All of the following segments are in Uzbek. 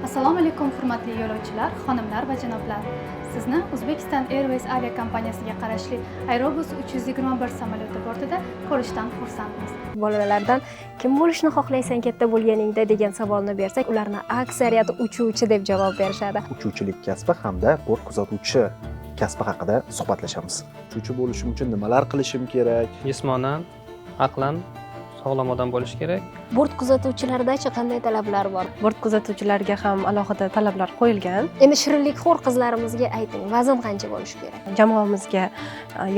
Assalomu alaykum, hurmatli yo'lovchilar, xonimlar va janoblar. Sizni Uzbekistan Airways aviakompaniyasiga qarashli Airbus 321 samolyoti bortida ko'rishdan xursandmiz. Bolalardan kim bo'lishni xohlaysan katta bo'lganingda degan savolni bersak, ularni aksariyati uchuvchi deb javob berishadi. Uchuvchilik kasbi hamda bort kuzatuvchi kasbi haqida suhbatlashamiz. Uchuvchi bo'lishim uchun nimalar qilishim kerak? Jismonan, aqlan sog'lom odam bo'lishi kerak. Bort kuzatuvchilardachi, qanday talablar bor? Bort kuzatuvchilarga ham alohida talablar qo'yilgan. Endi shirinlikxo'r qizlarimizga ayting, vazn qancha bo'lishi kerak? Jamoamizga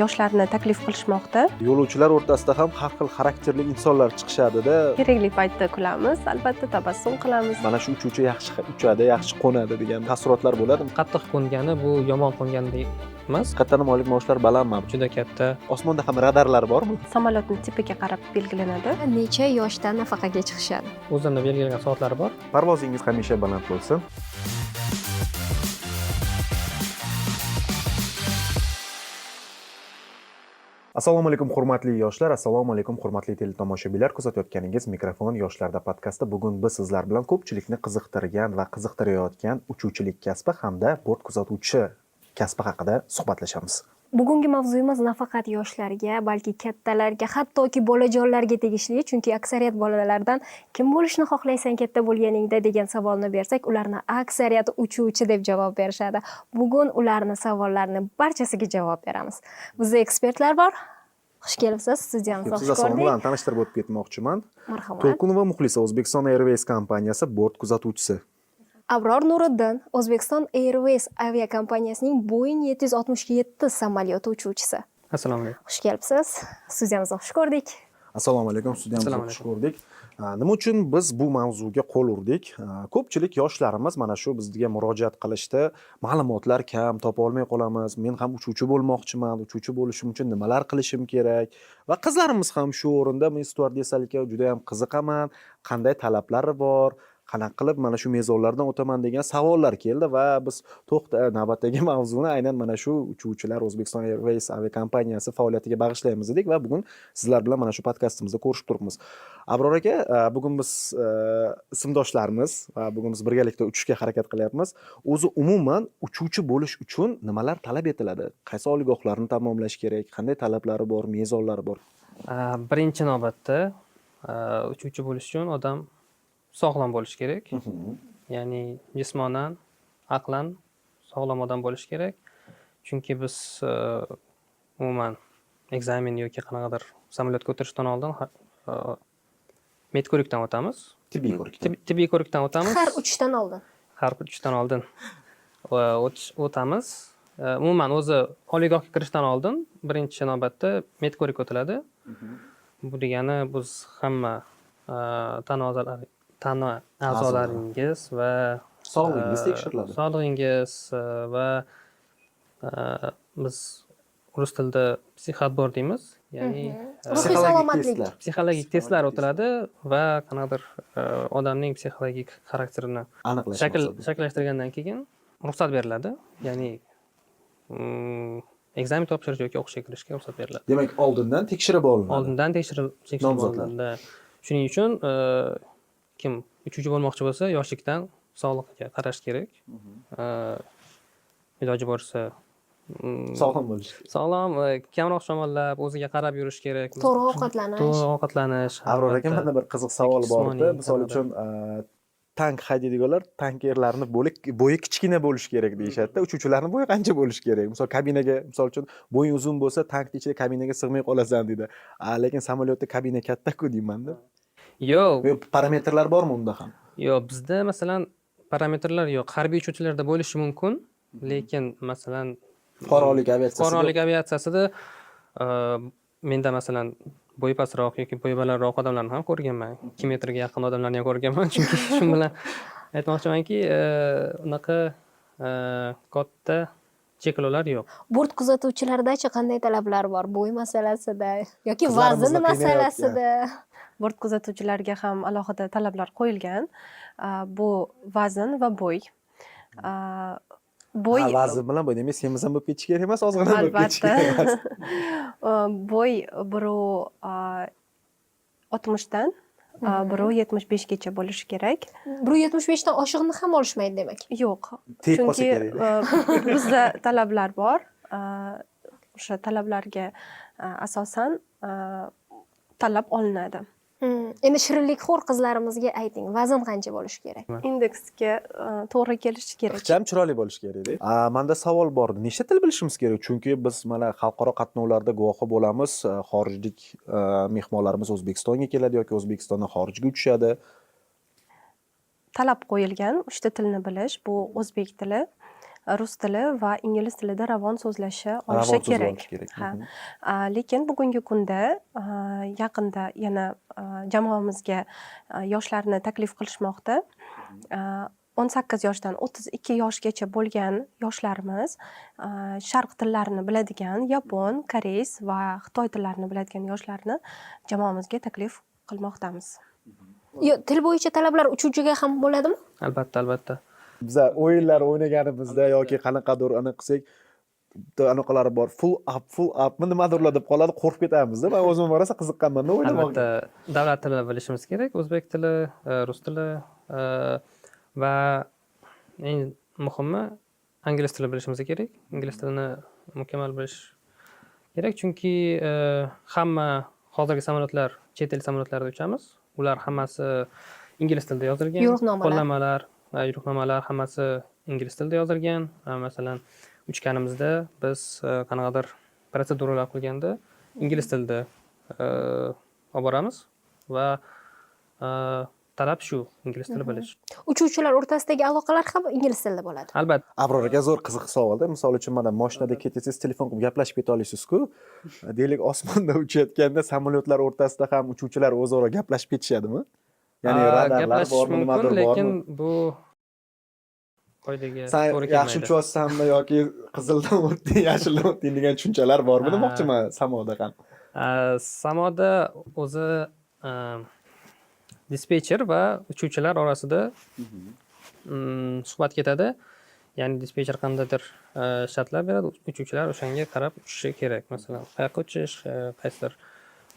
yoshlarni taklif qilishmoqda. Yo'lovchilar o'rtasida ham har xil xarakterli insonlar chiqishadi-da. Kerakli paytda kulamiz, albatta, tabassum qilamiz. Mana shu uchuvchi yaxshi uchadi, yaxshi qo'nadi degan taassurotlar bo'ladimi? Qattiq qo'ngani bu yomon qo'ngani emas. Haqiqatdan ham oylik maoshlar balandmi? Juda katta. Osmonda ham radarlar bormi? Samolyotni tipiga qarab belgilanadi. Necha yoshda nafaqaga chiqishadi? O'zini belgilangan soatlari bor. Parvozingiz hamisha baland bo'lsin. Assalomu alaykum, hurmatli yoshlar, assalomu alaykum, hurmatli teletomoshabinlar. Kuzatayotganingiz Mikrofon yoshlarda podkasti. Bugun biz sizlar bilan ko'pchilikni qiziqtirgan va qiziqtirayotgan uchuvchilik kasbi hamda bort kuzatuvchi kasbi haqida suhbatlashamiz. Bugungi mavzuyimiz nafaqat yoshlarga, balki kattalarga, hattoki bolajonlarga tegishli, chunki aksariyat bolalardan kim bo'lishni xohlaysan katta bo'lganingda degan savolni bersak, ularni aksariyati uchuvchi deb javob berishadi. Bugun ularni savollarini barchasiga javob beramiz. Bizda ekspertlar bor. Xush kelibsiz, studiyamizga Siz xush assalomu ko'rdik. bilan tanishtirib o'tib ketmoqchiman. Marhamat. To'lqinova Muxlisa, O'zbekiston Airways kompaniyasi bort kuzatuvchisi. Abror Nuriddin, O'zbekiston Airways aviakompaniyasining Boeing 767 samolyoti uchuvchisi. Assalomu alaykum. Xush kelibsiz. Studiyamizda xush ko'rdik. Assalomu alaykum, studiyamizda Assalomu xush alaykum. ko'rdik. Nima uchun biz bu mavzuga qo'l urdik? Ko'pchilik yoshlarimiz mana shu bizga murojaat qilishdi. Ma'lumotlar kam, topa olmay qolamiz. Men ham uchuvchi bo'lmoqchiman, uchuvchi bo'lishim uchun nimalar qilishim kerak? Va qizlarimiz ham shu o'rinda, men styuardessalikka juda ham qiziqaman, qanday talablari bor, qanaqa qilib mana shu mezonlardan o'taman degan savollar keldi va biz to'xta, navbatdagi mavzuni aynan mana shu uchuvchilar, O'zbekiston Airways aviakompaniyasi faoliyatiga bag'ishlaymiz dedik va bugun sizlar bilan mana shu podkastimizda ko'rishib turibmiz. Abror aka, bugun biz ismdoshlarmiz va bugun biz birgalikda uchishga harakat qilyapmiz. O'zi umuman uchuvchi bo'lish uchun nimalar talab etiladi? Qaysi oliygohlarni tamomlash kerak? Qanday talablari bor, mezonlari bor? Birinchi navbatda uchuvchi bo'lish uchun odam sog'lom bo'lishi kerak. Ya'ni jismonan, aqlan sog'lom odam bo'lishi kerak. Chunki biz umuman экзамен yoki qanaqadir samolyotga o'tirishdan oldin medko'rikdan o'tamiz. Tibbiy ko'rik. Tibbiy ko'rikdan o'tamiz. Har uchishdan oldin. Har uchishdan oldin o'tamiz. Umuman o'zi oliygohga kirishdan oldin birinchi navbatda medko'rik o'tiladi. Bu degani biz hamma tana a'zolaringiz va Sog'lig'ingiz tekshiriladi. Sog'lig'ingiz va biz rus tilida психоотбор deymiz. Ya'ni Ruhiy Psixologik salomatlik. testlar. Psixologik testlar o'tiladi va qanaqadir odamning psixologik xarakterini aniqlash maqsadida. Shakllashtirgandan keyin ruxsat beriladi. Ya'ni экзамен topshirish yoki o'qishga kirishga ruxsat beriladi. Demak, oldindan tekshirib olinadi. Oldindan tekshirib Nomzodlar. olinadi. Shuning uchun kim uchuvchi bo'lmoqchi bo'lsa, yoshlikdan sog'liqqa qarash kerak. Iloji boricha Sog'lom bo'lish kerak. Sog'lom, kamroq shamollab, o'ziga qarab yurish kerak. To'g'ri ovqatlanish. To'g'ri ovqatlanish. Abror aka, albatta. manda bir qiziq savol bor edi. Jismoniy Misol qanaqadir. uchun, tank haydaydiganlar tankerlarni bo'yi kichkina bo'lishi kerak deyishadi. Uchuvchilarni bo'yi qancha bo'lishi kerak? Misol, kabinaga, misol uchun, bo'ying uzun bo'lsa, tankni ichida kabinaga sig'may qolasan deydi. Lekin samolyotda kabina katta-ku deyman-da. Yo'q. Yo'q, parametrlar bormi unda ham? Yo'q, bizda masalan parametrlar yo'q. Harbiy uchuvchilarda bo'lishi mumkin, lekin masalan Fuqarolik aviatsiyasida fuqarolik aviatsiyasida menda masalan bo'yi pastroq yoki bo'yi balandroq odamlarni ham ko'rganman. 2 metrga yaqin odamlarni ham ko'rganman. Chunki shu bilan aytmoqchimanki, unaqa katta cheklovlar yo'q. Bort kuzatuvchilardachi, qanday talablar bor? Bo'y masalasida yoki Qizlarimizni vazn qiynayotgan. masalasida? Bort kuzatuvchilarga ham alohida talablar qo'yilgan. Bu vazn va bo'y. Bo'y Ha, vazn bilan bo'y, demak, semiz ham bo'lib ketish kerak emas, ozg'in ham bo'lib ketish Albatta. kerak emas. Bo'y bir 60dan 1,75 gacha bo'lishi kerak. 1,75 dan oshig'ini ham olishmaydi demak. Yo'q. Tegib qolsa Chunki kerak. Bizda talablar bor. O'sha talablarga asosan tanlab olinadi. Endi shirinlikxo'r qizlarimizga ayting, vazn qancha bo'lishi kerak? Indeksga to'g'ri kelishi kerak. Ixcham, chiroyli bo'lishi kerak. Manda savol bor. Nechta til bilishimiz kerak? Chunki biz mana xalqaro qatnovlarda guvohi bo'lamiz. Xorijlik mehmonlarimiz O'zbekistonga keladi yoki O'zbekistondan xorijga uchishadi. Talab qo'yilgan uchta tilni bilish: bu o'zbek tili, rus tili va ingliz tilida ravon so'zlasha olishi Ravon so'zlay kerak. olishi kerak. Ha. Lekin bugungi kunda yaqinda yana jamoamizga yoshlarni taklif qilishmoqda. 18 yoshdan 32 yoshgacha bo'lgan yoshlarimiz, sharq tillarini biladigan, yapon, koreys va xitoy tillarini biladigan yoshlarni jamoamizga taklif qilmoqdamiz. Yo, til bo'yicha talablar uchuvchiga ham bo'ladimi? Albatta, albatta. Biza o'yinlar o'ynaganimizda yoki qanaqadir anaqa qilsak, bitta anaqalari bor, full up, full upmi, nimadirlar deb qoladi, qo'rqib ketamizda. Man o'zim rosa qiziqqanmanda o'ynamoqqa. Albatta, davlat tilini bilishimiz kerak: o'zbek tili, rus tili va eng muhimi, ingliz tilini bilishimiz kerak. Ingliz tilini mukammal bilish kerak, chunki hamma hozirgi samolyotlar, chet el samolyotlarida uchamiz, ular hammasi ingliz tilida yozilgan. Yo'riqnomalar. Qo'llanmalar va yo'riqnomalar hammasi ingliz tilida yozilgan. Masalan, uchganimizda biz qanaqadir protseduralar qilganda ingliz tilida olib boramiz va talab shu, ingliz tili bilish. Uchuvchilar o'rtasidagi aloqalar ham ingliz tilida bo'ladi. Albatta. Abror aka, zo'r, qiziq savolda. Misol uchun, mana mashinada ketsangiz, telefon qilib gaplashib keta olasizku. Deylik, osmonda uchayotganda samolyotlar o'rtasida ham uchuvchilar o'zaro gaplashib ketishadimi? Ya'ni radarlar Gaplashish bormi, mumkin, nimadir lekin bormi? Bu qoidaga San to'g'ri yaxshi kelmaydi. uchyapsanmi yoki qizildan o'tding, yashildan o'tding degan tushunchalar bormi demoqchiman samoda ham. Samoda o'zi dispetcher va uchuvchilar orasida suhbat ketadi. Ya'ni dispetcher qandaydir shartlar beradi, uchuvchilar o'shanga qarab uchishi kerak. Masalan, qayoqqa uchish, qaysidir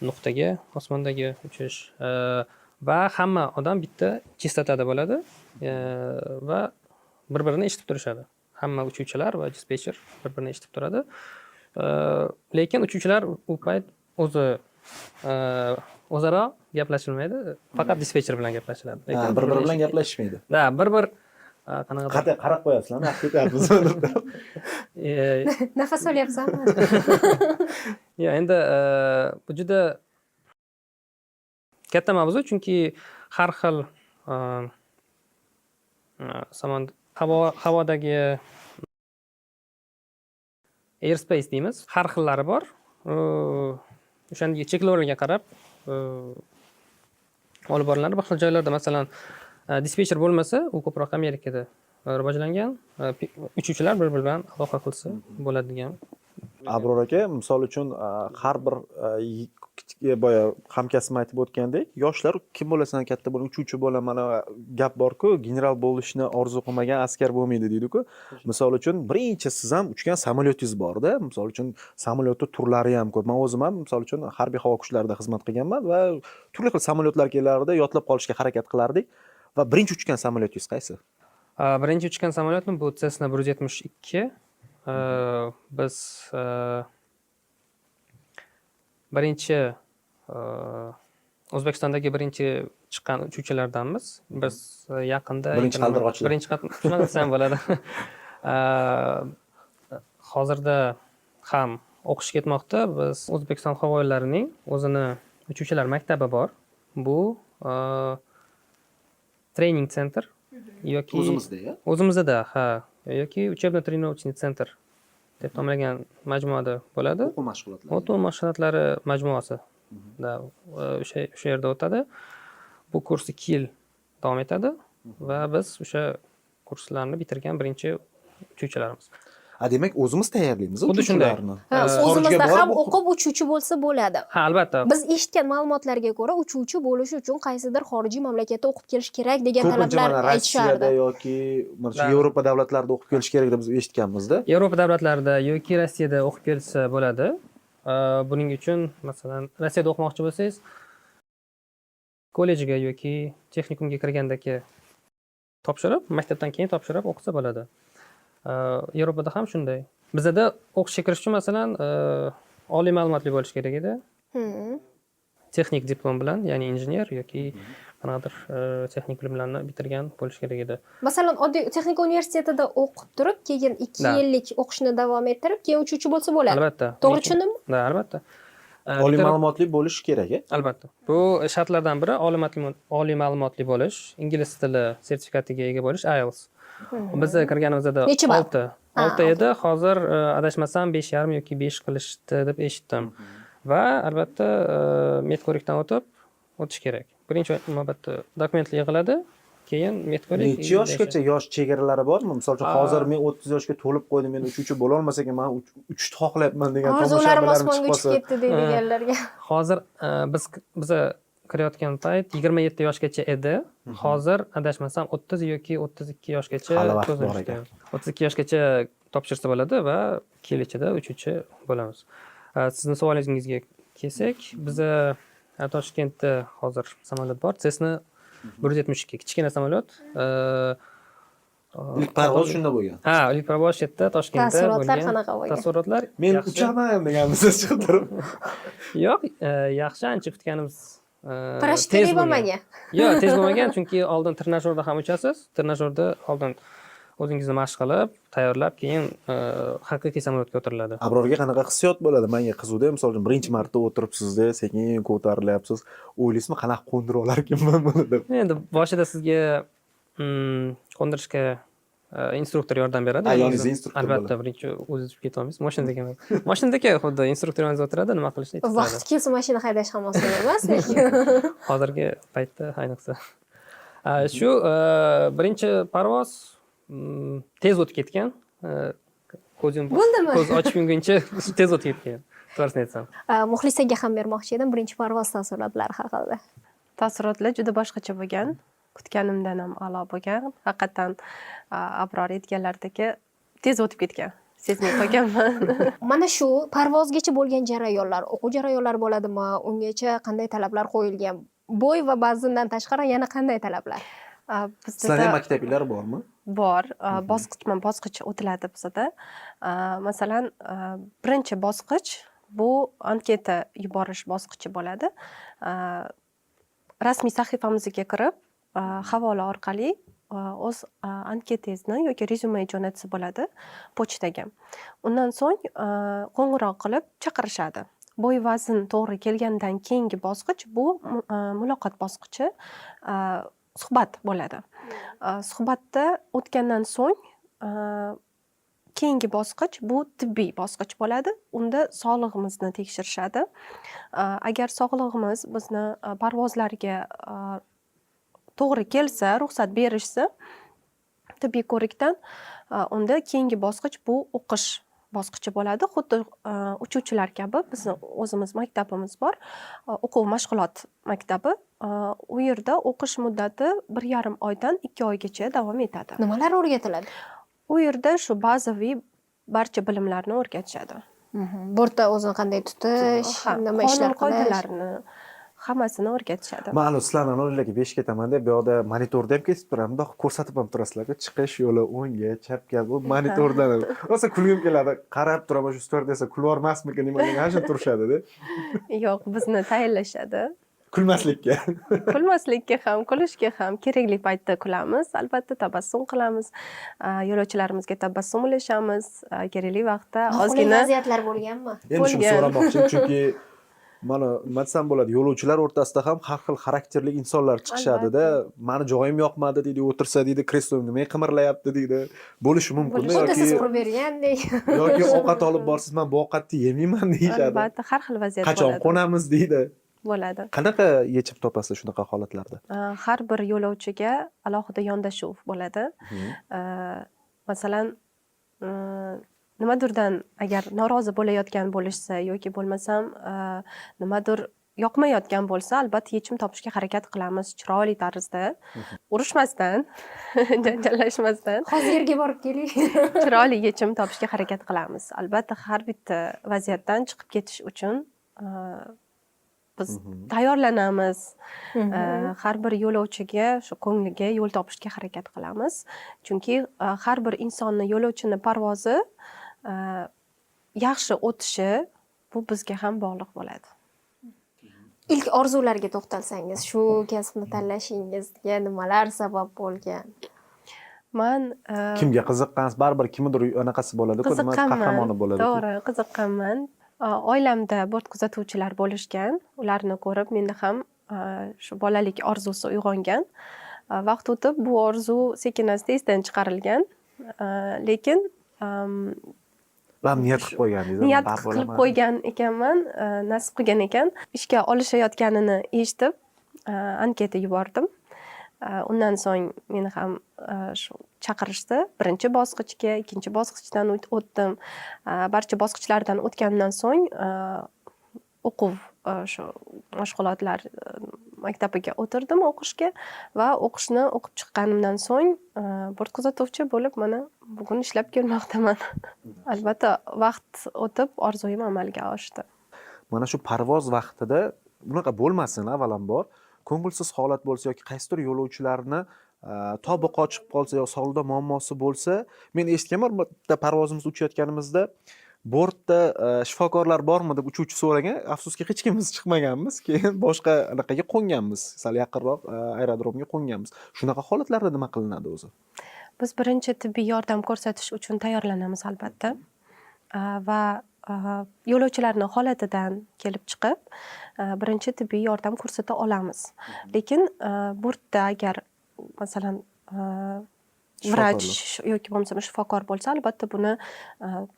nuqtaga osmondagi uchish va hamma odam bitta chastotada bo'ladi va bir birini eshitib turishadi. Hamma uchuvchilar va dispetcher bir birini eshitib turadi. Lekin uchuvchilar u payt o'zi o'zaro gaplashilmaydi, faqat dispetcher bilan gaplashiladi. Lekin Bir biri bilan gaplashishmaydi. Да, bir bir qanaqadir Qat'iy qarab qo'yasizlarmi? Yaxshi ketyapmiz. Nafas olyapsanmi? Yo, endi bu juda katta mavzu, chunki har xil samon havo, havodagi airspace deymiz, har xillari bor. O'shandagi cheklovlarga qarab olib boriladi. Bir xil joylarda, masalan, dispetcher bo'lmasa, u ko'proq Amerikada rivojlangan, uchuvchilar bir biri bilan aloqa qilsa bo'ladigan. Abror aka, misol uchun, har bir boya hamkasbim aytib o'tgandek, yoshlar kim bo'lasan katta bo'lib, uchuvchi bo'laman, gap borku, general bo'lishni orzu qilmagan askar bo'lmaydi deydiku. Misol uchun, birinchi siz ham uchgan samolyotingiz borda. Misol uchun, samolyotni turlari ham ko'p. Man o'zim ham, misol uchun, harbiy havo kuchlarida xizmat qilganman va turli xil samolyotlar kelardi, yodlab qolishga harakat qilardik. Va birinchi uchgan samolyotingiz qaysi? Birinchi uchgan samolyotim bu Cessna 172. Biz birinchi O'zbekistondagi birinchi chiqqan uchuvchilardanmiz. Biz yaqinda Birinchi qaldirg'ochlar. Birinchi shunaqa desam bo'ladi. Hozirda ham o'qish ketmoqda. Biz O'zbekiston havo yo'llarining o'zini uchuvchilar maktabi bor. Bu training center yoki O'zimizda? O'zimizda, ha, yoki учебно тренировочный центр deb nomlangan majmuada bo'ladi. O'quv mashg'ulotlari. O'quv mashg'ulotlari majmuasi da o'sha yerda o'tadi. Bu kurs 2 yil davom etadi va biz o'sha kurslarni bitirgan birinchi uchuvchilarmiz. Ha, demak, o'zimiz tayyorlaymiz Xuddi shunday. uchuvchilarni. Ha, Xorijga o'zimizda borib ham o'qib uchuvchi bo'lsa bo'ladi. Ha, albatta. Biz eshitgan ma'lumotlarga ko'ra, uchuvchi bo'lish uchun qaysidir xorijiy mamlakatda o'qib kelish kerak degan Ko'pincha talablar mana Rossiyada aytishardi. yoki mana shu Да. Yevropa davlatlarida o'qib kelish kerak deb biz eshitganmizda. Yevropa davlatlarida yoki Rossiyada o'qib kelsa bo'ladi. Buning uchun, masalan, Rossiyada o'qimoqchi bo'lsangiz Kollejga yoki texnikumga kirgandagi topshirib, maktabdan keyin topshirib o'qisa bo'ladi. Yevropada ham shunday. Bizada o'qishga kirish uchun, masalan, oliy ma'lumotli bo'lish kerak edi. Texnik diplom bilan, ya'ni injener yoki qanaqadir texnik bilimlarni bitirgan bo'lish kerak edi. Masalan, oddiy texnika universitetida o'qib turib, keyin 2 Да. yillik o'qishni davom ettirib, keyin uchuvchi bo'lsa bo'ladi. Albatta. To'g'ri tushundimmi? Да, albatta. Oliy ma'lumotli bo'lishi kerak, a? Albatta. Bu shartlardan biri oliy ma'lumotli bo'lish, ingliz tili sertifikatiga ega bo'lish, IELTS. Biz kirganimizda Necha ball? 6. Ha, 6 edi. Hozir adashmasam 5,5 yoki 5 qilishdi deb eshitdim. Va albatta medko'rikdan o'tib o'tish kerak. Birinchi navbatda dokumentlar yig'iladi, keyin medko'rik. Necha yoshgacha, yosh chegaralari bormi? Misol uchun, hozir men 30 yoshga to'lib qo'ydim, men uchuvchi bo'lolmas ekanman, uchishni xohlayapman degan Orzularim tomoshabinlarim osmonga chiqib uchib qolsa. ketdi deydiganlarga. Hozir biza kirayotgan payt 27 yoshgacha edi. Hozir adashmasam 30 yoki 32 yoshgacha Hali vaqt bor cho'zilishdi. ekan. 32 yoshgacha topshirsa bo'ladi va 2 yil ichida uchuvchi bo'lamiz. Sizni savolingizga kelsak, biza Toshkentda hozir samolyot bor. Cessna 172, kichkina samolyot. Ilk parvoz shunda bo'lgan. Ha, ilk parvoz shu yerda, Toshkentda Taassurotlar bo'lgan. qanaqa bo'lgan? Taassurotlar Men yaxshi. uchaman deganmisiz chiqib turib? Yo'q, yaxshi, ancha kutganimiz tez Parashyutdagi bo'lgan. bo'lmagan. Yo'q, tez bo'lmagan, chunki oldin trenajyorda ham uchasiz. Trenajyorda oldin o'zingizni mashq qilib, tayyorlab, keyin haqiqiy samolyotga o'tiriladi. Abrorga qanaqa hissiyot bo'ladi? Menga qiziqda, misol uchun, birinchi marta o'tiribsizda, sekin ko'tarilyapsiz. O'ylaysizmi, qanaqa qo'ndira olarkanman buni deb? Endi boshida sizga qo'ndirishga instruktor yordam beradi. Ha, yoningizda instruktor Albatta, bo'ladi. birinchi o'zingiz uchib keta olmaysiz. Mashinadagi emas. Mashinadagi xuddi instruktor yoningizda o'tiradi, nima qilishni aytib turadi. Vaqt kelsa mashina haydash ham oson emas, lekin. Hozirgi paytda ayniqsa. Shu birinchi parvoz tez o'tib ketgan. Ko'z yumib, Bo'ldimi? ko'z ochib yumguncha tez o'tib ketgan. To'g'risini aytsam. Muxlisaga ham bermoqchi edim birinchi parvoz taassurotlari haqida. Taassurotlar juda boshqacha bo'lgan. Kutganimdan ham a'lo bo'lgan. Haqiqatan, Abror aytganlaridek tez o'tib ketgan. Sezmay qolganman. Mana shu parvozgacha bo'lgan jarayonlar, o'quv jarayonlari bo'ladimi? Ungacha qanday talablar qo'yilgan? Bo'y va vazndan tashqari yana qanday talablar? Bizda Sizlarda maktablar bormi? Bor, bosqichma bosqich o'tiladi bizada. Masalan, birinchi bosqich bu anketa yuborish bosqichi bo'ladi. Rasmiy sahifamizga kirib, havola orqali o'z anketangizni yoki rezyume jo'natsa bo'ladi pochtaga. Undan so'ng qo'ng'iroq qilib chaqirishadi. Bo'y, vazn to'g'ri kelgandan keyingi bosqich bu muloqot bosqichi, suhbat bo'ladi. Suhbatda o'tgandan so'ng keyingi bosqich bu tibbiy bosqich bo'ladi. Unda sog'lig'imizni tekshirishadi. Agar sog'lig'imiz bizni parvozlarga to'g'ri kelsa, ruxsat berishsa tibbiy ko'rikdan, unda keyingi bosqich bu o'qish bosqichi bo'ladi. Xuddi uchuvchilar kabi bizni o'zimiz maktabimiz bor, o'quv mashg'ulot maktabi. U yerda o'qish muddati 1,5 oydan 2 oygacha davom etadi. Nimalar o'rgatiladi? U yerda shu bazaviy barcha bilimlarni o'rgatishadi. Bortda o'zini qanday tutish, Ha, nima ishlar qonun qilish. qoidalarni hammasini o'rgatishadi. Man anavi sizlarni anavilarga besh ketaman deb bu yoqda monitorda ham kesib turaman, bundoq ko'rsatib ham turasizlar, chiqish yo'li o'ngga, chapga, bu monitordan ham. Rosa kulgim keladi, qarab turaman, shu styuardessa kulyapmasmikin nima degan, ana shu turishadi-da. Yo'q, bizni tayinlashadi. Kulmaslikka. Kulmaslikka ham, kulishga ham. Kerakli paytda kulamiz, albatta tabassum qilamiz. Yo'lovchilarimizga tabassum ulashamiz. Kerakli vaqtda Noqulay ozgina vaziyatlar bo'lganmi? Endi shuni Bo'lgan. so'ramoqchiman, chunki mana nima desam bo'ladi, yo'lovchilar o'rtasida ham har xil xarakterli insonlar chiqishadida. Mani joyim yoqmadi deydi, o'tirsa deydi, kreslo nimaga qimirlayapti deydi, bo'lishi mumkin. Bo'lishi Xuddi siz yoki qurib bergandek. Yoki ovqat olib borsiz, man bu ovqatni yemayman deyishadi. Albatta, har xil vaziyat Qachon bo'ladi. qo'namiz deydi. Bo'ladi. Qanaqa yechim topasiz shunaqa holatlarda? Har bir yo'lovchiga alohida yondashuv bo'ladi. Masalan, nimadirdan agar norozi bo'layotgan bo'lishsa yoki bo'lmasam nimadir yoqmayotgan bo'lsa, albatta yechim topishga harakat qilamiz chiroyli tarzda, urushmasdan, janjallashmasdan. Hozir yerga borib keling. Chiroyli yechim topishga harakat qilamiz. Albatta, har bitta vaziyatdan chiqib ketish uchun Biz tayyorlanamiz. Har bir yo'lovchiga shu ko'ngliga yo'l topishga harakat qilamiz. Chunki har bir insonni, yo'lovchini parvozi yaxshi o'tishi bu bizga ham bog'liq bo'ladi. Ilk orzularga to'xtalsangiz, shu kasbni tanlashingizga nimalar sabab bo'lgan? Man Kimga qiziqqansiz? Baribir kimnidir anaqasi bo'ladi-ku, nima, qahramoni bo'ladi. To'g'ri, qiziqqanman. Oilamda bort kuzatuvchilar bo'lishgan. Ularni ko'rib menda ham shu bolalik orzusi uyg'ongan. Vaqt o'tib bu orzu sekin asta esdan chiqarilgan. Lekin Va niyat qilib qo'ygandingiz. Niyat Bab qilib bo'laman. qo'ygan ekanman, nasib qilgan ekan. Ishga olishayotganini eshitib, anketa yubordim. Undan so'ng meni ham shu chaqirishdi. Birinchi bosqichga, ikkinchi bosqichdan o'tdim. Barcha bosqichlardan o'tgandan so'ng o'quv, shu mashg'ulotlar maktabiga o'tirdim o'qishga va o'qishni o'qib chiqqanimdan so'ng bort kuzatuvchi bo'lib mana bugun ishlab kelmoqdaman. Albatta, vaqt o'tib orzuyim amalga oshdi. Mana shu parvoz vaqtida bunaqa bo'lmasin, avvalambor, ko'ngilsiz holat bo'lsa yoki qaysidir yo'lovchilarni tobi qochib qolsa yo sog'liqda muammosi bo'lsa, men eshitganman, bitta parvozimiz uchayotganimizda bortda shifokorlar bormi deb uchuvchi so'ragan. Afsuski, hech kimimiz chiqmaganmiz. Keyin boshqa anaqaga qo'nganmiz, sal yaqinroq aerodromga qo'nganmiz. Shunaqa holatlarda nima qilinadi o'zi? Biz birinchi tibbiy yordam ko'rsatish uchun tayyorlanamiz, albatta. Va yo'lovchilarni holatidan kelib chiqib, birinchi tibbiy yordam ko'rsata olamiz. Lekin bortda agar, masalan, vrach Shifokorlar. Yoki bo'lmasam shifokor bo'lsa, albatta buni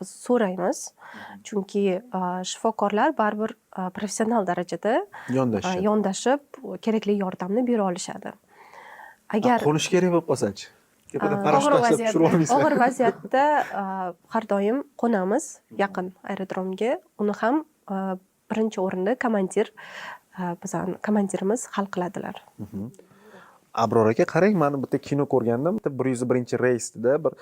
biz so'raymiz. Chunki shifokorlar baribir professional darajada yondashishadi. Yondashib, kerakli yordamni bera olishadi. Agar Qo'nish kerak bo'lib qolsachi, tepadan Og'ir parashyut tashlab vaziyatda. tushirib olmaysizlar. Og'ir vaziyatda har doim qo'namiz yaqin aerodromga. Uni ham birinchi o'rinda komandir, bizani komandirimiz hal qiladilar. Abror aka, qarang, mani bitta kino ko'rgandim. Bitta 101 reysda bir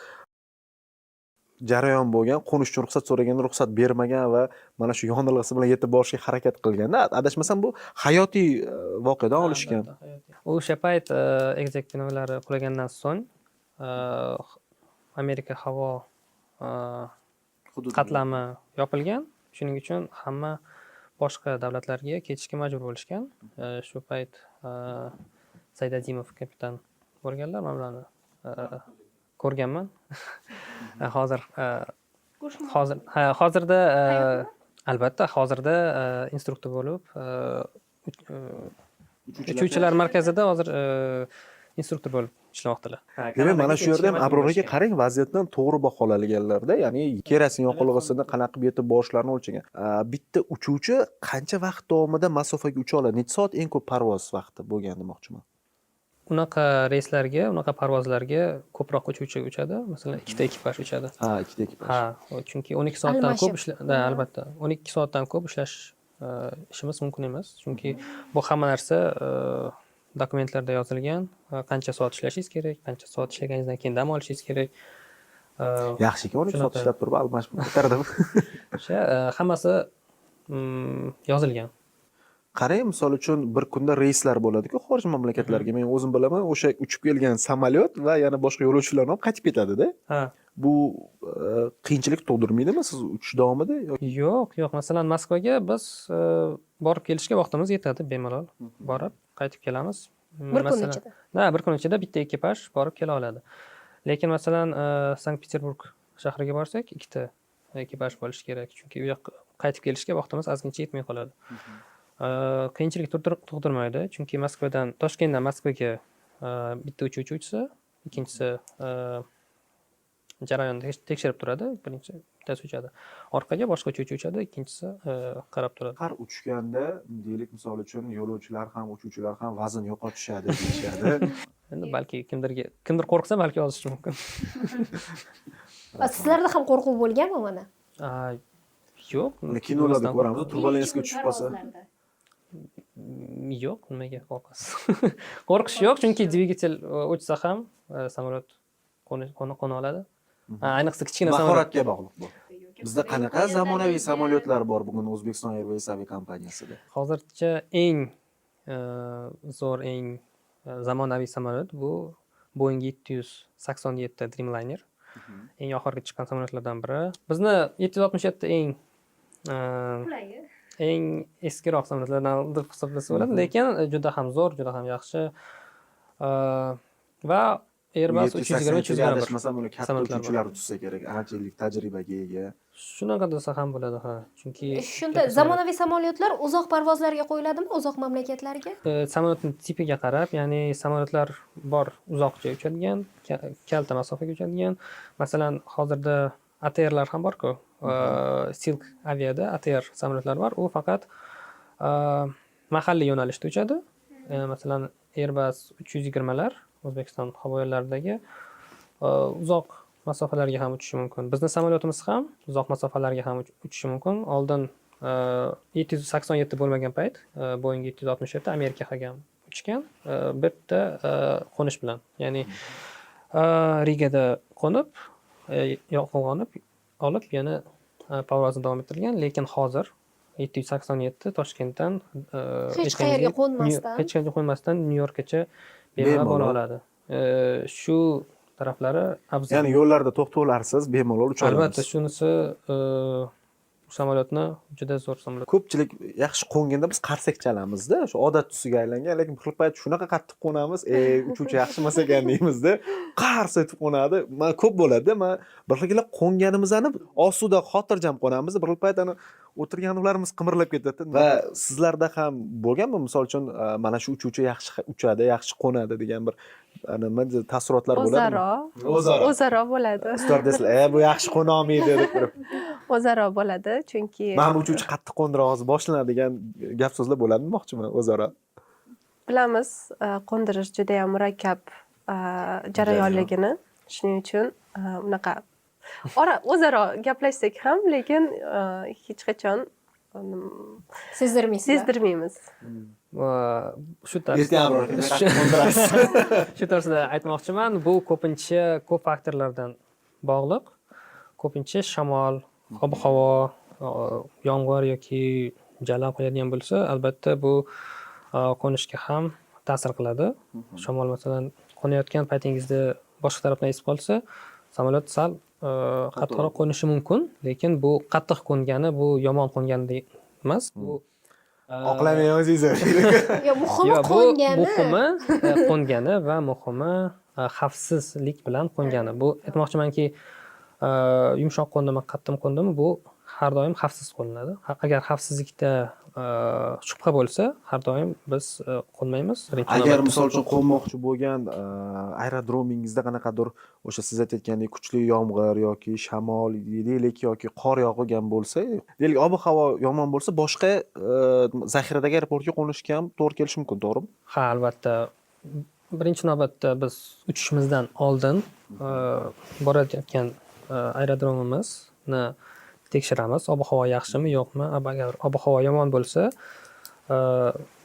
jarayon bo'lgan. Qo'nish uchun ruxsat so'raganda ruxsat bermagan va mana shu yonilg'isi bilan yetib borishga harakat qilganda, adashmasam, bu hayotiy voqeadan olishgan. Albatta, hayotiy. O'sha payt Exec binolari qulagandan so'ng Amerika havo qatlami yopilgan. Shuning uchun hamma boshqa davlatlarga ketishga majbur bo'lishgan. Shu payt Saidazimov kapitan bo'lganlar. Man ularni ko'rganman. Hozir hozir, ha, hozirda albatta, hozirda instruktor bo'lib, uchuvchilar markazida hozir instruktor bo'lib ishlamoqdalar. Demak, mana shu yerda ham, Abror aka, qarang, vaziyatdan to'g'ri baholaganlarda, ya'ni kerosin yoqilg'isini qanaqa qilib yetib borishlarini o'lchagan. Bitta uchuvchi qancha vaqt davomida masofaga ucha oladi? Necha soat eng ko'p parvoz vaqti bo'lgan demoqchiman? Unaqa reyslarga, unaqa parvozlarga ko'proq uchuvchi uchadi. Masalan, ikkita ekipaj uchadi. Ha, ikkita ekipaj. Ha, chunki 12 soatdan ko'p Almashib. ishla, да, albatta, 12 soatdan ko'p ishlash ishimiz mumkin emas, chunki bu hamma narsa dokumentlarda yozilgan. Qancha soat ishlashingiz kerak, qancha soat ishlaganingizdan keyin dam olishingiz kerak. Yaxshi ekan, 12 soat Shunaqa. ishlab turib almashib ketardim. O'sha hammasi yozilgan. Qarang, misol uchun, bir kunda reyslar bo'ladi-ku xorij mamlakatlarga. Men o'zim bilaman, o'sha uchib kelgan samolyot va yana boshqa yo'lovchilarni olib qaytib ketadi-da. Ha. Bu qiyinchilik tug'dirmaydimi siz uchish davomida yoki? Yo'q. Masalan, Moskvaga biz borib kelishga vaqtimiz yetadi bemalol. Borib, qaytib kelamiz. Bir kun Masalan, ichida. Да, bir kun ichida bitta ekipaj borib kela oladi. Lekin masalan, Sankt-Peterburg shahriga borsak, ikkita ekipaj bo'lishi kerak, chunki u yoqqa qaytib kelishga vaqtimiz ozgincha yetmay qoladi. Qiyinchilik tug'dirmaydi, chunki Moskvadan, Toshkentdan Moskvaga bitta uchuvchi uchsa, ikkinchisi jarayonni tekshirib turadi, birinchi bittasi uchadi. Orqaga boshqa uchuvchi uchadi, ikkinchisi qarab turadi. Har uchganda, deylik, misol uchun, yo'lovchilar ham, uchuvchilar ham vazn yo'qotishadi deyishadi. Endi balki kimdirga, kimdir qo'rqsa, balki ozishi mumkin. Va sizlarda ham qo'rquv bo'lganmi mana? A, yo'q. Mana kinolarda Nimadan ko'ramiz, qo'rqadi? турбулентсga tushib qolsa. Yo'q, nimaga qo'rqasiz? Qo'rqish yo'q, chunki dvigatel o'chsa ham samolyot qo'na oladi. Ha, ayniqsa kichkina samolyot. Mahoratga bog'liq bu. Bizda qanaqa zamonaviy samolyotlar bor bugun O'zbekiston Airways aviakompaniyasida? Hozircha eng zo'r, eng zamonaviy samolyot bu Boeing 787 Dreamliner. Eng oxirgi chiqqan samolyotlardan biri. Bizni 767 eng eng eskiroq samolyotlardan deb hisoblasa bo'ladi, lekin juda ham zo'r, juda ham yaxshi. Va Airbus 320, 321 Adashmasam, uni katta samolyotlar bor. uchuvchilar uchsa kerak, ancha yillik tajribaga ega. Shunaqa desa ham bo'ladi, ha. Chunki Shunda zamonaviy samolyotlar uzoq parvozlarga qo'yiladimi, uzoq mamlakatlarga? Samolyotning tipiga qarab, ya'ni samolyotlar bor uzoqcha uchadigan, kalta masofaga uchadigan. Masalan, hozirda ATRlar ham bor-ku. Silk Aviada ATR samolyotlari bor. U faqat mahalliy yo'nalishda uchadi. Masalan, Airbus 320lar O'zbekiston havo yo'llaridagi uzoq masofalarga ham uchishi mumkin. Bizni samolyotimiz ham uzoq masofalarga ham uchishi mumkin. Oldin 787 bo'lmagan payt Boeing 767 Amerikaga ham uchgan bitta qo'nish bilan. Ya'ni Rigada qo'nib, yoqilg'oni olib, yana parvozni davom ettirgan, lekin hozir 787 Toshkentdan Hech qayerga qo'nmasdan? Hech qayerga qo'nmasdan Nyu Yorkgacha bemalol bora Bemalol. oladi. Shu taraflari afzal. Ya'ni yo'llarda to'xtovlarsiz bemalol ucha olamiz. Albatta, shunisi samolyotni juda zo'r samolyot. Ko'pchilik yaxshi qo'nganda biz qarsak chalamizda, shu odat tusiga aylangan, lekin bir payt shunaqa qattiq qo'namiz, e, uchuvchi yaxshi emas ekan deymizda, qars etib qo'nadi. Man ko'p bo'ladi, man bir xil qo'nganimizni osuda, xotirjam qo'namiz, bir xil payt ana o'tirganlarimiz qimirlab ketadi. Va sizlarda ham bo'lganmi, misol uchun, mana shu uchuvchi yaxshi uchadi, yaxshi qo'nadi degan bir nima deydi, taassurotlar bo'ladimi? O'zaro. O'zaro. O'zaro bo'ladi. Styuardessalar, e, bu yaxshi qo'nolmaydi deb turib. O'zaro bo'ladi, chunki Mana bu uchuvchi qattiq qo'ndira, hozir boshlanadi degan gap so'zlar bo'ladimi demoqchiman o'zaro. Bilamiz, qo'ndirish juda ham murakkab jarayonligini. Shuning uchun unaqa ora o'zaro gaplashsak ham, lekin hech qachon Sezdirmaysizlar. Sezdirmaymiz. Va shu tarzda Ertaga biror kun qattiq qo'ndirasiz. Shu to'g'risida aytmoqchiman, bu ko'pincha ko'p faktorlardan bog'liq. Ko'pincha shamol, ob havo, yomg'ir yoki jala qo'yadigan bo'lsa, albatta bu qo'nishga ham ta'sir qiladi. Shamol, masalan, qo'nayotgan paytingizda boshqa tarafdan esib qolsa, samolyot sal qattiqroq qo'nishi mumkin, lekin bu qattiq qo'ngani bu yomon qo'ngani emas. Bu Oqlamang o'zingizni. Yo, muhimi Yo'q, bu qo'ngani. Muhimi qo'ngani va muhimi xavfsizlik bilan qo'ngani. Bu aytmoqchimanki, yumshoq qo'ndimi, qattiq qo'ndimi, bu har doim xavfsiz qo'niladi. Agar xavfsizlikda shubha bo'lsa, har doim biz qo'nmaymiz. Birinchi Agar navbatda. misol uchun qo'nmoqchi bo'lgan aerodromingizda qanaqadir o'sha siz aytayotgandek kuchli yomg'ir yoki shamol deylik yoki qor yog'gan bo'lsa, deylik, ob havo yomon bo'lsa, boshqa zaxiradagi aeroportga qo'nishga ham to'g'ri kelishi mumkin, to'g'rimi? Ha, albatta. Birinchi navbatda biz uchishimizdan oldin borayotgan aerodromimizni tekshiramiz. Ob havo yaxshimi, yo'qmi? Agar ob havo yomon bo'lsa,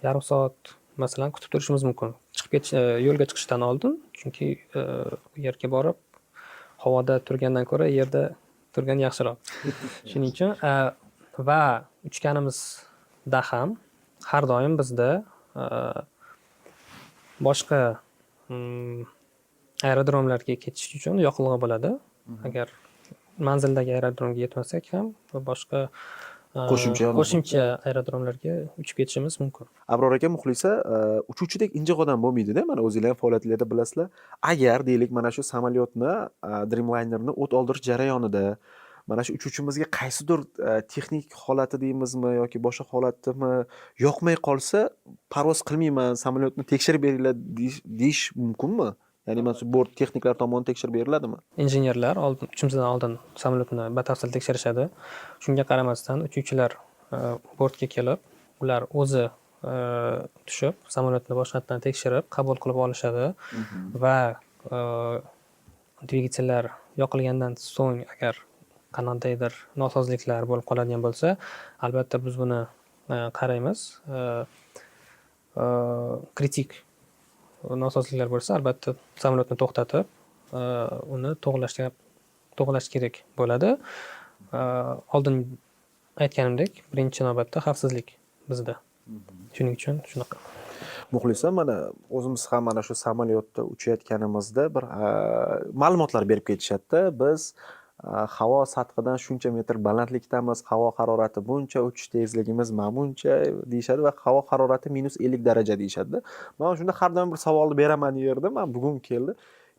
yarim soat, masalan, kutib turishimiz mumkin. Chiqib ketish, yo'lga chiqishdan oldin, chunki u yerga borib havoda turgandan ko'ra yerda turgan yaxshiroq. Shuning uchun va uchganimizda ham har doim bizda boshqa aerodromlarga ketish uchun yoqilg'i bo'ladi. Agar manzildagi aerodromga yetmasak ham boshqa Qo'shimcha qo'shimcha aerodromlarga uchib ketishimiz mumkin. Abror aka, Muxlisa, uchuvchidek injiq odam bo'lmaydida, mana o'zinglar ham faoliyatinglarda bilasizlar. Agar deylik, mana shu samolyotni, Dreamlinerni o't oldirish jarayonida mana shu uchuvchimizga qaysidir texnik holati deymizmi yoki boshqa holatimi yoqmay qolsa, parvoz qilmayman, samolyotni tekshirib beringlar deyish mumkinmi? Ya'ni mana shu bort texniklar tomonidan tekshirib beriladimi? Injenerlar oldin, uchishimizdan oldin samolyotni batafsil tekshirishadi. Shunga qaramasdan uchuvchilar bortga kelib, ular o'zi tushib, samolyotni boshqatdan tekshirib, qabul qilib olishadi va dvigatellar yoqilgandan so'ng agar qandaydir nosozliklar bo'lib qoladigan bo'lsa, albatta biz buni qaraymiz. Kritik nosozliklar bo'lsa, albatta samolyotni to'xtatib, uni to'g'irlash kerak bo'ladi. Oldin aytganimdek, birinchi navbatda xavfsizlik bizda. Shuning uchun shunaqa. Muxlisa, mana o'zimiz ham mana shu samolyotda uchayotganimizda bir ma'lumotlar berib ketishadida. Biz havo sathidan shuncha metr balandlikdamiz, havo harorati buncha, uchish tezligimiz mana buncha deyishadi va havo harorati -50 daraja deyishadida. Man shunda har doim bir savolni beraman yerda, man bugun keldi.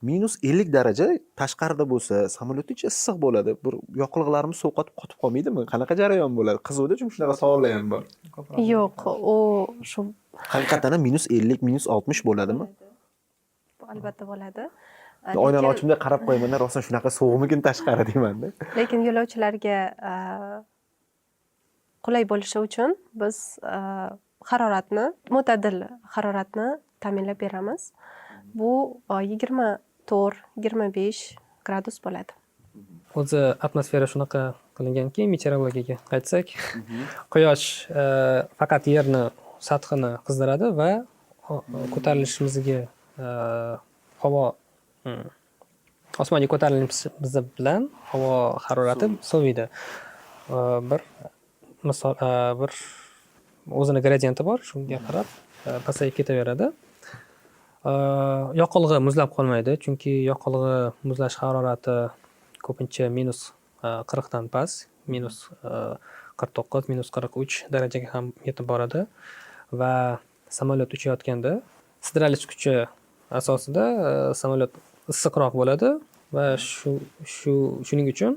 -50 daraja tashqarida bo'lsa, samolyotni ichi issiq bo'ladi. Bir yoqilg'ilarimiz sovqotib qotib qolmaydimi? Qanaqa jarayon bo'ladi? Qizuvda, chunki shunaqa savollar ham bor. Yo'q, u shu Haqiqatan ham -50, -60 bo'ladimi? Albatta bo'ladi. Oynani Lekin- ochimda qarab qo'yaman, rostdan shunaqa sovuqmikin tashqari deymanda. Lekin yo'lovchilarga qulay bo'lishi uchun biz haroratni, mo'tadil haroratni ta'minlab beramiz. Bu 24-25 gradus bo'ladi. O'zi atmosfera shunaqa qilinganki, meteorologiyaga qaytsak, quyosh faqat yerni sathini qizdiradi va ko'tarilishimizga havo osmonga ko'tarilishimiz bilan havo harorati soviydi. Bir misol, bir o'zini gradienti bor, shunga qarab pasayib ketaveradi. Yoqilg'i muzlab qolmaydi, chunki yoqilg'i muzlash harorati ko'pincha -40dan past, -49, -43 darajaga ham yetib boradi va samolyot uchayotganda sidralish kuchi asosida samolyot issiqroq bo'ladi va shuning uchun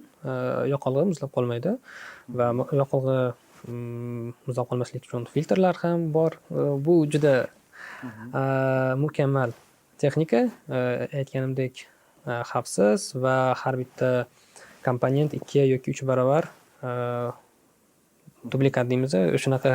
yoqilg'i muzlab qolmaydi va yoqilg'i muzlab qolmaslik uchun filtrlar ham bor. Bu juda mukammal texnika, aytganimdek, xavfsiz va har bitta komponent 2 yoki 3 barobar duplikat deymiz, shunaqa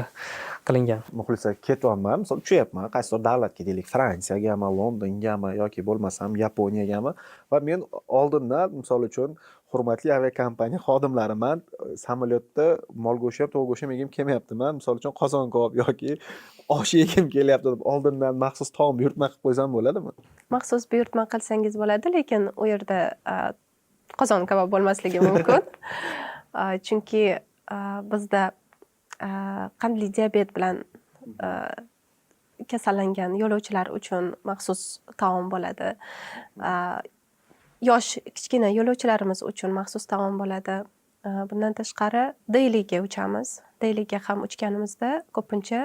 qilingan. Muxlisa, ketyapman, misol uchyapman, qaysidir davlatga, deylik, Fransiyagami, Londongami yoki bo'lmasam Yaponiyagami va men oldindan, misol uchun, hurmatli aviakompaniya xodimlari, man samolyotda mol go'shti ham, tovuq go'shti ham yegim kelmayapti, man misol uchun qozon kabob yoki osh yegim kelyapti deb oldindan maxsus taom buyurtma qilib qo'ysam bo'ladimi? Maxsus buyurtma qilsangiz bo'ladi, lekin u yerda qozon kabob bo'lmasligi mumkin. Chunki bizda qandli diabet bilan kasallangan yo'lovchilar uchun maxsus taom bo'ladi. Yosh kichkina yo'lovchilarimiz uchun maxsus taom bo'ladi. Bundan tashqari Deliga uchamiz. Deliga ham uchganimizda ko'pincha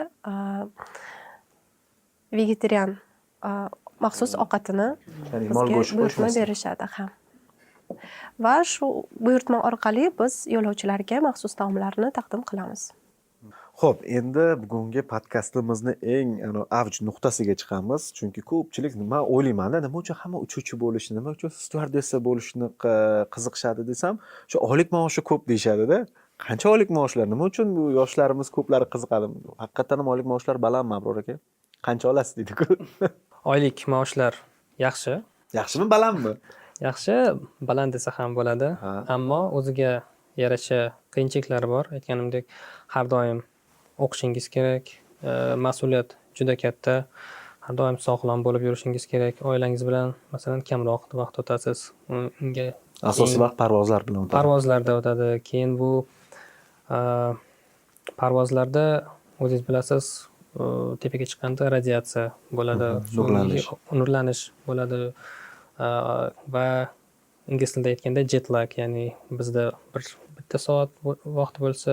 vegetarian maxsus ovqatini Ya'ni mol bizga go'shti buyurtma qo'shmaysiz. berishadi ha. Va shu buyurtma orqali biz yo'lovchilarga maxsus taomlarni taqdim qilamiz. Xo'p, endi bugungi podkastimizni eng avj nuqtasiga chiqamiz. Chunki ko'pchilik, nima o'ylaymanda, nima uchun hamma uchuvchi bo'lishni, nima uchun styuardessa bo'lishni qiziqishadi desam, shu oylik maoshi ko'p deyishadi-da. Qancha oylik maoshlar? Nima uchun bu yoshlarimiz ko'plari qiziqadi? Haqiqatan ham oylik maoshlar balandmi, Abror aka? Qancha olasiz deydi-ku. Oylik maoshlar yaxshi. Yaxshimi, balandmi? Yaxshi, baland desa ham bo'ladi. Ammo o'ziga yarasha qiyinchiliklari bor. Aytganimdek, har doim o'qishingiz kerak, mas'uliyat juda katta. Har doim sog'lom bo'lib yurishingiz kerak. Oilangiz bilan, masalan, kamroq vaqt o'tasiz. Unga Asosiy keyin vaqt parvozlar bilan o'tadi. Parvozlarda o'tadi. Keyin bu parvozlarda o'zingiz bilasiz, tepaga chiqqanda radiatsiya bo'ladi. Nurlanish. Nurlanish bo'ladi. Va ingliz tilida aytganda jet lag, ya'ni bizda bir bitta soat vaqt bo'lsa,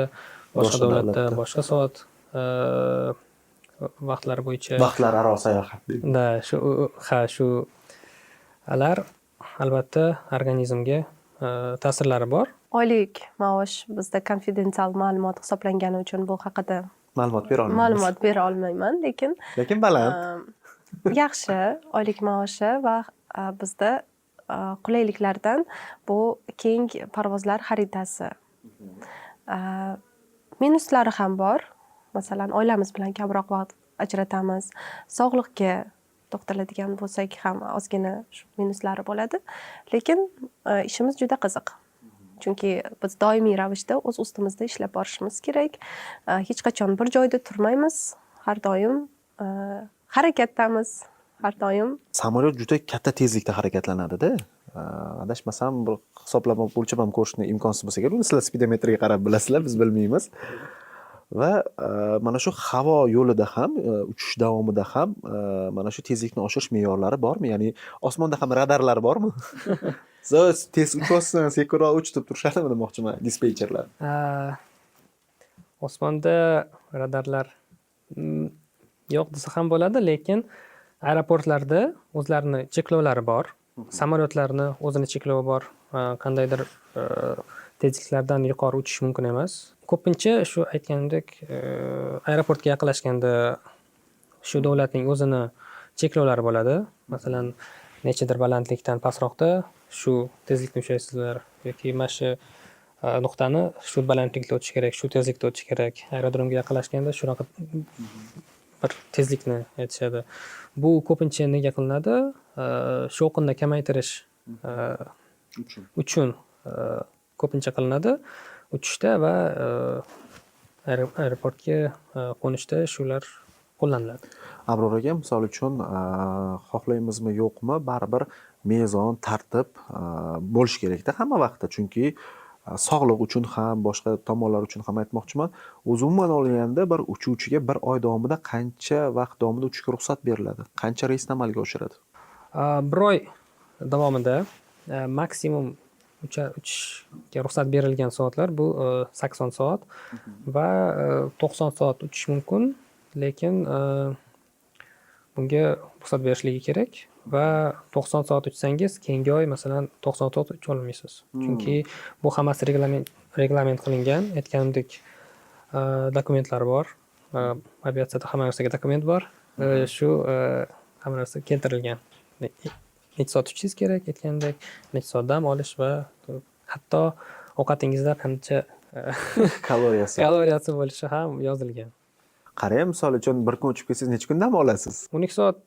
boshqa Boshqa davlatda davlatda. boshqa soat vaqtlari bo'yicha Vaqtlararo sayohat deydi. Да, shu, ha, shu alar albatta organizmga ta'sirlari bor. Oylik maosh bizda konfidensial ma'lumot hisoblangani uchun bu haqida ma'lumot bera olmaymiz. Ma'lumot bera olmayman, lekin Lekin baland. Yaxshi oylik maoshi va bizda qulayliklardan bu keng parvozlar xaritasi. Minuslari ham bor. Masalan, oilamiz bilan kamroq vaqt ajratamiz. Sog'liqga to'xtaladigan bo'lsak ham ozgina shu minuslari bo'ladi. Lekin ishimiz juda qiziq. Chunki biz doimiy ravishda o'z ustimizda ishlab borishimiz kerak. Hech qachon bir joyda turmaymiz. Har doim harakatdamiz. Har doim Samolyot juda katta tezlikda harakatlanadi-da. Adashmasam, bir hisoblama, o'lchab ham ko'rishni imkonsiz bo'lsa kerak. Uni sizlar spidometrga qarab bilasizlar, biz bilmaymiz. Va mana shu havo yo'lida ham, uchish davomida ham mana shu tezlikni oshirish me'yorlari bormi? Ya'ni osmonda ham radarlar bormi? Siz tez uchyapsan, sekinroq uch deb turishadimi demoqchiman dispetcherlar. Osmonda radarlar yo'q desa ham bo'ladi, lekin aeroportlarda o'zlarini cheklovlari bor. Samolyotlarni o'zini cheklovi bor. Qandaydir tezliklardan yuqori uchish mumkin emas. Ko'pincha shu aytganimdek, aeroportga yaqinlashganda shu davlatning o'zini cheklovlari bo'ladi. Masalan, nechadir balandlikdan pastroqda shu tezlikni ushlaysizlar yoki mana shu nuqtani shu balandlikda o'tish kerak, shu tezlikda o'tish kerak. Aerodromga yaqinlashganda shunaqa bir tezlikni aytishadi. Bu ko'pincha nega qilinadi? Shovqinni kamaytirish uchun ko'pincha qilinadi uchishda va aeroportga qo'nishda shular qo'llaniladi. Abror aka, misol uchun, xohlaymizmi yo'qmi, baribir mezon, tartib bo'lishi kerakda hamma vaqtda, chunki sog'liq uchun ham, boshqa tomonlar uchun ham aytmoqchiman. O'zi umuman olganda bir uchuvchiga bir oy davomida qancha vaqt davomida uchishga ruxsat beriladi? Qancha reysni amalga oshiradi? Bir oy davomida maksimum uchishga ruxsat berilgan soatlar bu 80 soat va 90 soat uchish mumkin, lekin bunga ruxsat berishligi kerak va 90 soat uchsangiz, keyingi oy, masalan, 90 soat ucha olmaysiz. Chunki bu hammasi reglament qilingan. Aytganimdek, dokumentlar bor. Aviatsiyada hamma narsaga dokument bor. Shu hamma narsa keltirilgan. Necha soat uchishingiz kerak, aytgandek, necha soat dam olish va hatto ovqatingizda qancha kaloriyasi kaloriyasi bo'lishi ham yozilgan. Qarang, misol uchun, bir kun uchib kelsangiz, necha kun dam olasiz? 12 soat,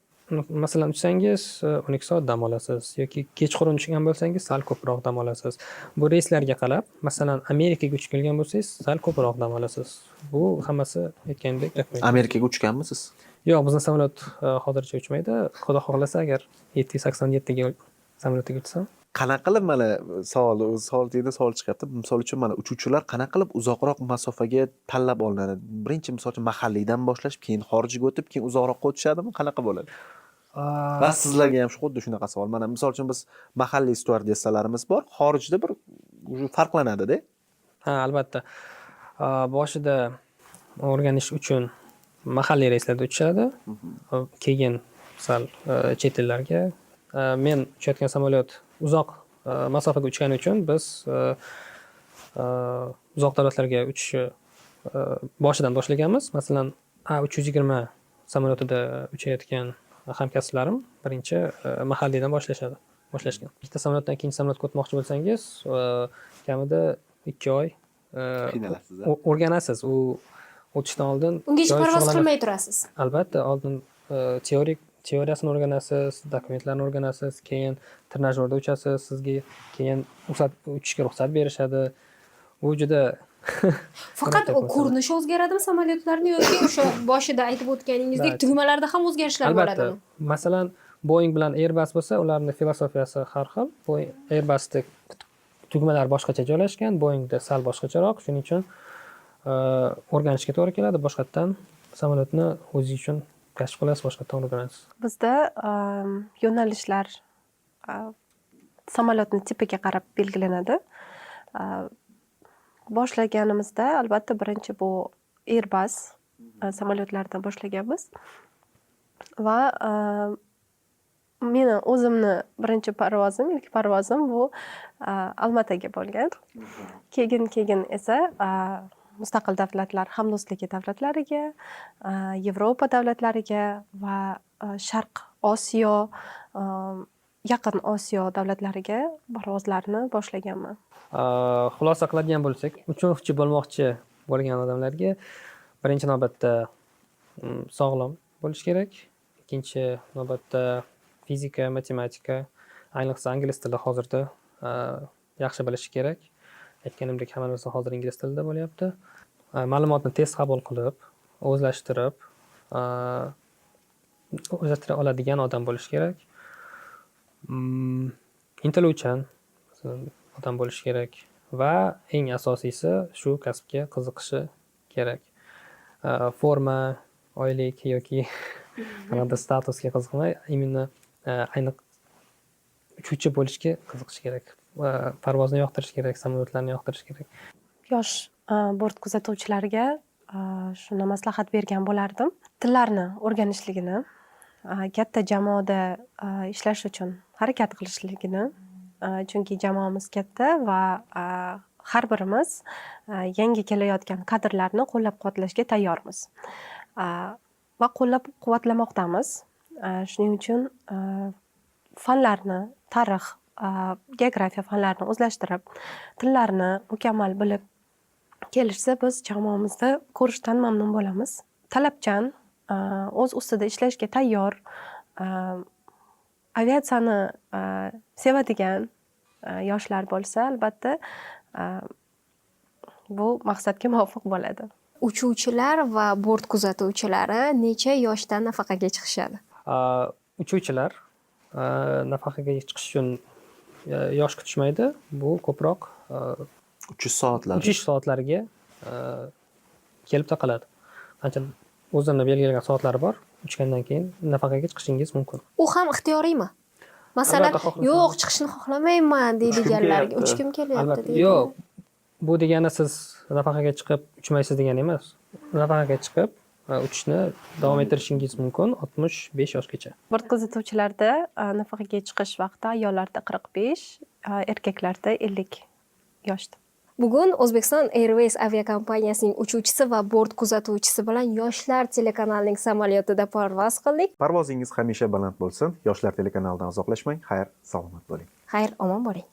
masalan, uchsangiz, 12 soat dam olasiz yoki kechqurun uchgan bo'lsangiz, sal ko'proq dam olasiz. Bu reyslarga qarab, masalan, Amerikaga uchib kelgan bo'lsangiz, sal ko'proq dam olasiz. Bu hammasi aytgandek dokument. Amerikaga uchganmisiz? Yo'q, bizni samolyot hozircha uchmaydi. Xudo xohlasa, agar 787 ga samolyotiga uchsam. Qanaqa qilib, mana savol, o'zi savol tagida savol chiqyapti. Misol uchun, mana uchuvchilar qanaqa qilib uzoqroq masofaga tanlab olinadi? Birinchi, misol uchun, mahalliydan boshlashib, keyin xorijga o'tib, keyin uzoqroqqa o'tishadimi? Qanaqa bo'ladi? Va sizlarga ham shu xuddi shunaqa savol. Mana misol uchun, biz mahalliy styuardessalarimiz bor, xorijda bir уже farqlanadi-da. Ha, albatta. Boshida o'rganish uchun mahalliy reyslarda uchishadi. Keyin sal chet ellarga. Men uchayotgan samolyot uzoq masofaga uchgani uchun biz uzoq davlatlarga uchishni boshidan boshlaganmiz. Masalan, A320 samolyotida uchayotgan hamkasblarim birinchi mahalliydan boshlashadi, boshlashgan. Bitta samolyotdan ikkinchi samolyotga o'tmoqchi bo'lsangiz, kamida 2 oy Qiynalasiz, a? o'rganasiz. U o'tishdan oldin Ungacha joy parvoz shug'ullanasiz. qilmay turasiz. Albatta, oldin teoriyasini o'rganasiz, dokumentlarni o'rganasiz, keyin trenajyorda uchasiz, sizga keyin ruxsat, uchishga ruxsat berishadi. Bu juda Faqat murakkab masala. ko'rinishi o'zgaradimi samolyotlarni yoki o'sha boshida aytib o'tganingizdek Albatta. tugmalarda ham o'zgarishlar Albatta. bo'ladimi? Masalan, Boeing bilan Airbus bo'lsa, ularning filosofiyasi har xil. Boeing, Airbusda tugmalar boshqacha joylashgan, Boeingda sal boshqacharoq. Shuning uchun o'rganishga to'g'ri keladi. Boshqatdan samolyotni o'zingiz uchun kashf qilasiz, boshqatdan o'rganasiz. Bizda yo'nalishlar samolyotni tipiga qarab belgilanadi. Boshlaganimizda albatta birinchi bu Airbus samolyotlaridan boshlaganmiz va meni o'zimni birinchi parvozim, ilk parvozim bu Almataga bo'lgan. Keyin esa mustaqil davlatlar hamdo'stligi davlatlariga, Yevropa davlatlariga va Sharq Osiyo, Yaqin Osiyo davlatlariga parvozlarni boshlaganman. Xulosa qiladigan bo'lsak, uchuvchi bo'lmoqchi bo'lgan odamlarga birinchi navbatda sog'lom bo'lish kerak. Ikkinchi navbatda fizika, matematika, ayniqsa ingliz tili hozirda yaxshi bilishi kerak. Aytganimdek, hamma narsa hozir ingliz tilida bo'lyapti. Ma'lumotni tez qabul qilib, o'zlashtirib, O'zlashtira oladigan odam bo'lishi kerak. Intiluvchan masalan, odam bo'lishi kerak va eng asosiysi, shu kasbga qiziqishi kerak. Forma, oylik yoki qanaqadir statusga qiziqmay, именно ayniq uchuvchi bo'lishga qiziqishi kerak va parvozni yoqtirish kerak, samolyotlarni yoqtirish kerak. Yosh bort kuzatuvchilariga shuni maslahat bergan bo'lardim: tillarni o'rganishligini, katta jamoada ishlash uchun harakat qilishligini, chunki jamoamiz katta va har birimiz yangi kelayotgan kadrlarni qo'llab quvvatlashga tayyormiz va qo'llab quvvatlamoqdamiz. Shuning uchun fanlarni, tarix, geografiya fanlarini o'zlashtirib, tillarni mukammal bilib kelishsa, biz jamoamizda ko'rishdan mamnun bo'lamiz. Talabchan, o'z ustida ishlashga tayyor, aviatsiyani sevadigan yoshlar bo'lsa, albatta, bu maqsadga muvofiq bo'ladi. Uchuvchilar va bort kuzatuvchilari necha yoshdan nafaqaga chiqishadi? Uchuvchilar nafaqaga chiqish uchun yosh kutishmaydi. Bu ko'proq Uchish soatlari. Uchish soatlariga kelib taqaladi. Qancha o'zini belgilagan soatlari bor, uchgandan keyin nafaqaga chiqishingiz mumkin. U ham ixtiyoriymi? Masalan, Albatta, xohlasangiz. "Yo'q, chiqishni xohlamayman" deydiganlarga, kelyapti. "Uchgim kelyapti" Albatta. deydi. Yo'q, bu degani siz nafaqaga chiqib uchmaysiz degani emas. Nafaqaga chiqib uchishni davom ettirishingiz mumkin 65 yoshgacha. Bort kuzatuvchilarda nafaqaga chiqish vaqti ayollarda 45, erkaklarda 50 yoshda. Bugun O'zbekiston Airways aviakompaniyasining uchuvchisi va bort kuzatuvchisi bilan Yoshlar telekanalining samolyotida parvoz qildik. Parvozingiz hamisha baland bo'lsin. Yoshlar telekanalidan uzoqlashmang. Xayr, salomat bo'ling. Xayr, omon bo'ling.